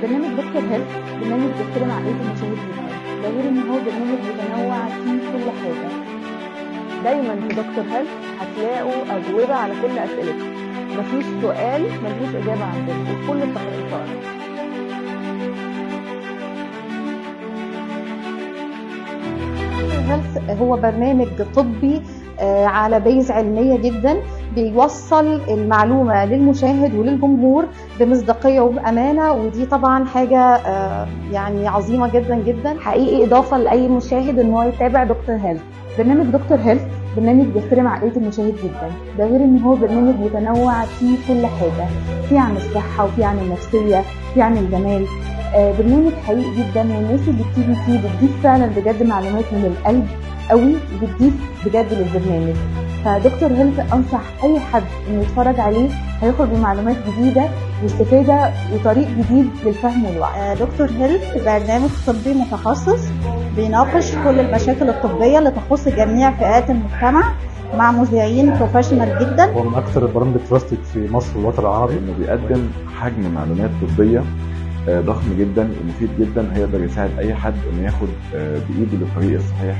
برنامج دكتور هيلث برنامج بيحترم عقلية المشاهد جدا، ده غير ان هو برنامج متنوع فيه كل حاجة. دايما في دكتور هيلث هتلاقوا أجوبة على كل أسئلتكم، مفيش سؤال ملهوش إجابة عندنا، وفي كل التخصصات. هيلث هو برنامج طبي على base علمية جدا، بيوصل المعلومة للمشاهد وللجمهور بمصداقية وبأمانة، ودي طبعا حاجة يعني عظيمة جدا جدا. حقيقي إضافة لأي مشاهد إن هو يتابع دكتور هيلث. برنامج دكتور هيلث برنامج بيحترم عقلية المشاهد جدا، ده غير ان هو برنامج متنوع فيه كل حاجة، فيه عن الصحة وفيه عن النفسية، فيه عن الجمال. برنامج حقيقي جدا، والناس اللي بتيجي فيه بتضيف فعلا بجد معلومات من القلب قوي، وبتضيف بجد للبرنامج. فدكتور هيلث انصح اي حد انه يتفرج عليه، هيخرج بمعلومات جديدة واستفادة وطريق جديد للفهم والوعي. دكتور هيلث برنامج طبي متخصص بيناقش كل المشاكل الطبية اللي تخص جميع فئات المجتمع مع مذيعين professional جدا. هو من اكثر البرامج trusted في مصر والوطن العربي، انه بيقدم حجم معلومات طبية ضخم جدا ومفيد جدا، هيقدر يساعد اي حد انه ياخد بايده للطريق الصحيح.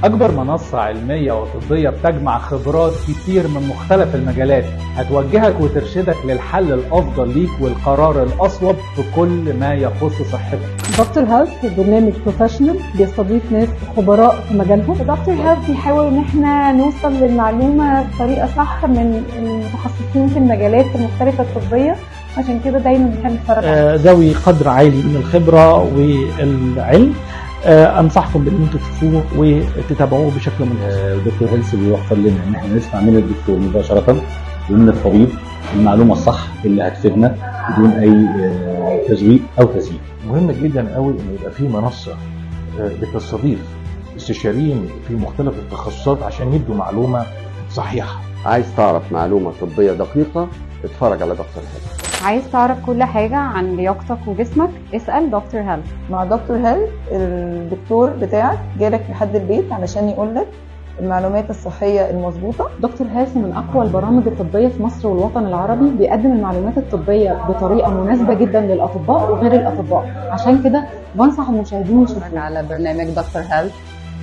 اكبر منصة علمية وطبيه بتجمع خبرات كتير من مختلف المجالات، هتوجهك وترشدك للحل الافضل ليك والقرار الاصوب في كل ما يخص صحتك. دكتور هيلث برنامج professional بيستضيف ناس خبراء في مجالهم. دكتور هيلث بيحاول ان احنا نوصل للمعلومة بطريقة صح من المتخصصين في المجالات المختلفة الطبية، عشان كده دايما بنحب نتفرج عليه. ذوي قدر عالي من الخبرة والعلم، انصحكم بان انتم تشوفوه وتتابعوه بشكل منتظم. دكتور هيلث بيوفر لنا ان احنا نسمع من الدكتور مباشرة ومن الطبيب المعلومة الصح اللي هتفيدنا بدون اي تزويق او تزييف. مهم جدا قوي ان يبقى في منصة بتستضيف استشاريين في مختلف التخصصات عشان يدوا معلومة صحيحه. عايز تعرف معلومة طبية دقيقة، اتفرج على دكتور هيلث. عايز تعرف كل حاجة عن لياقتك وجسمك، اسأل دكتور هيلث. مع دكتور هيلث الدكتور بتاعك جالك لحد البيت علشان يقولك المعلومات الصحية المظبوطة. دكتور هيلث من أقوى البرامج الطبية في مصر والوطن العربي، بيقدم المعلومات الطبية بطريقة مناسبة جدا للأطباء وغير الأطباء، عشان كده بنصح المشاهدين يشوفوه. على برنامج دكتور هيلث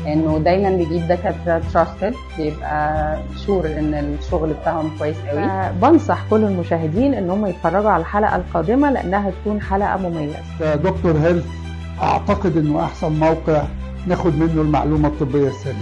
انه دايما بيجيب دكاترة trusted، بيبقى sure ان الشغل بتاعهم كويس قوي. بنصح كل المشاهدين ان هم يتفرجوا على الحلقة القادمة لانها تكون حلقة مميزة. دكتور هيلث اعتقد انه احسن موقع ناخد منه المعلومة الطبية السليمة.